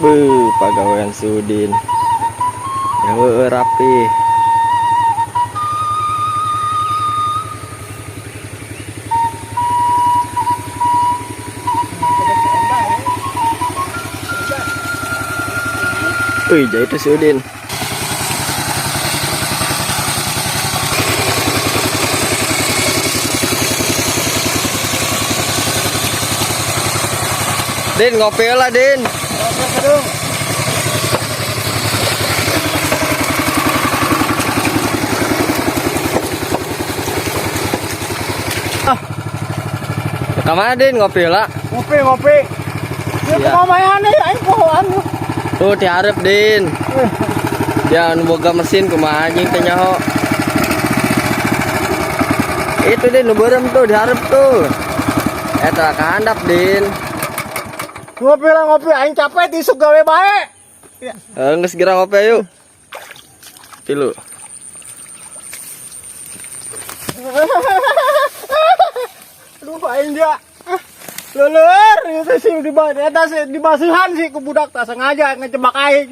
Beuh, pagawean si Udin. Ya heueuh rapi. Wih, jadi itu si Udin. Din, ngopi lah, Din. Ah. Ke mana, Din? Ngopi lah. Ngopi, ngopi. Ya Iya. kumaha ya aing pohoan. Tuh diharap, Din. Ya nu boga mesin kumaha anjing teh nyaho. Itu Din nu beureum tuh diharap tuh. Eta kahandap, Din. Ngopi lah ngopi aing capek isuk gawe bae. Ya. Eh, geus geura ngopi ayo. Tilu. Aduh aing dia. Leuleur itu sih di eta sih dibasuhan sih ku budak tak sengaja ngejebak aing.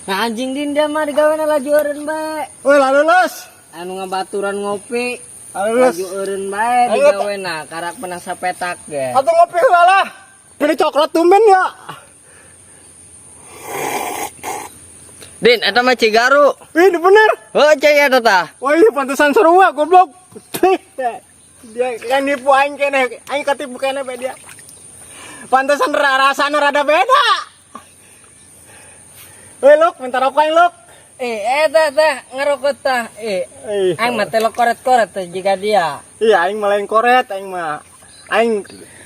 Nah anjing Din dia mah digawena laju eureun bae. Woi lah lulus. Anu ngabaturan ngopi. Lulus. Laju eureun bae Ayo, digawena karak menang sapetak ge. Atau ngopi heula lah. Pilih coklat tumben ya. Din, eta mah Cigaru. Ih, ini bener. Heuh, cai eta tah. Wah, iya pantesan sarua goblok. Dia kan nipu aing keneh, aing ketipu keneh be dia. Pantesan rasana rada beda. Woi, Luk, minta rokok aing, Luk. Eh, eta tah ngerokok tah. Eh, Eh, aing mah teh koret-koret teh jika dia. Iya, aing mah lain koret, aing mah. Aing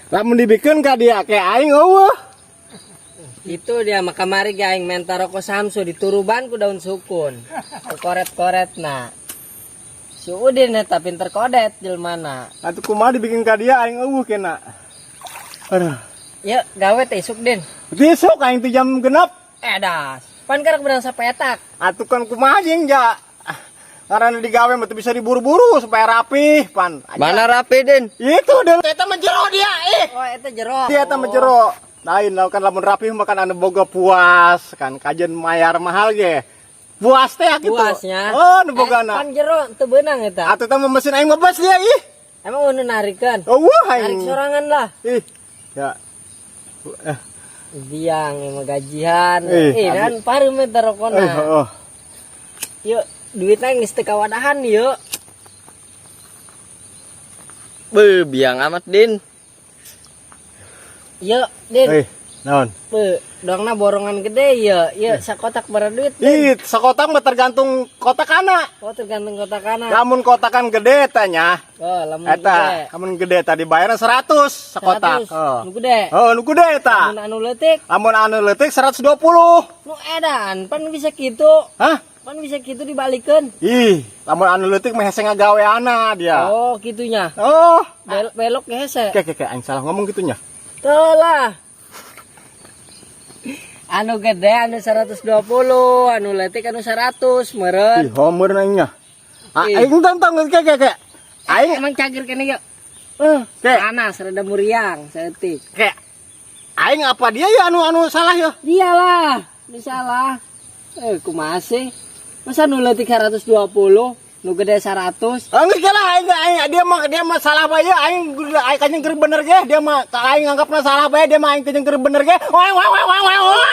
lamun dibikeun ka dia kayak aing eueuh. Itu dia mah kamari ge aing menta rokok Samsu dituruban ku daun sukun. Koret-koret nah. Si Udin eta pinter kodet jelmana. Atuh kumaha dibikin ka dia aing eueuh kena. Aduh. Yuk, gawe teh isuk Din. Besok aing teh jam 6. Eh das. Pan karak beunang sapetak. Atuh kan kumaha jeung ja. Karena digawe mah teu bisa diburu-buru supaya rapih pan. Mana rapi, Din? Itu deh. Eta mah jero dia ih. Oh, eta jero. Dia eta mah jero. Lain lah kan lamun rapih mah kan anu boga puas kan kajen mayar mahal ge. Puas teh gitu. Puasnya. Oh, nu bogana. Eh, pan jero teu beunang eta. Atuh teh mah mesin aing mah bes dia ih. Emang udah narikeun? Eueuh Narik aing. sorangan lah. Ih. Ya. Biang emang gajian. Eh, Eh, dan pareum eta rokona. Eh, oh. Yuk, duitnya geus teu kawadahan yuk. Beuh, biang amat, Din. Yuk, Din. Eh, naon? Beuh, dongna borongan gede ya. Yuk, sakotak berapa duit, Din? Ih, sakotak mah tergantung kotakana. Oh, tergantung kotakana. Lamun kotakan gede tanya. Oh, lamun gede. Eta, lamun gede tadi bayarnya 100 sakotak. 100. Oh. Nu gede. Oh, nu gede eta. Lamun anu leutik, Lamun anu leutik 120. nu edan, pan bisa kitu. Hah? Pan bisa kitu dibalikeun. Ih, lamun anu leutik mah hese ngagaweana dia. Oh, kitunya. Oh. Belok ge hese. Oke, oke, oke, aing salah ngomong gitunya. Tuh lah. Anu gede anu 120, anu leutik anu 100 meureun. Ih, homer aingnya. Ah, Ih. aing tentang oke, oke, oke. Aing Emang cagir kene yuk. Oke, Panas rada muriang saeutik. oke. Aing apa dia ya anu anu salah ya? Iyalah, nu salah. Eh, kumaha sih? Masa nu leutik 120, nu gede 100? Ah, geus lah aing aing dia mah salah bae ya aing aing kanyang keur bener ge dia mah aing nganggapna salah bae dia mah aing kanyang keur bener ge. Wah wah wah wah wah.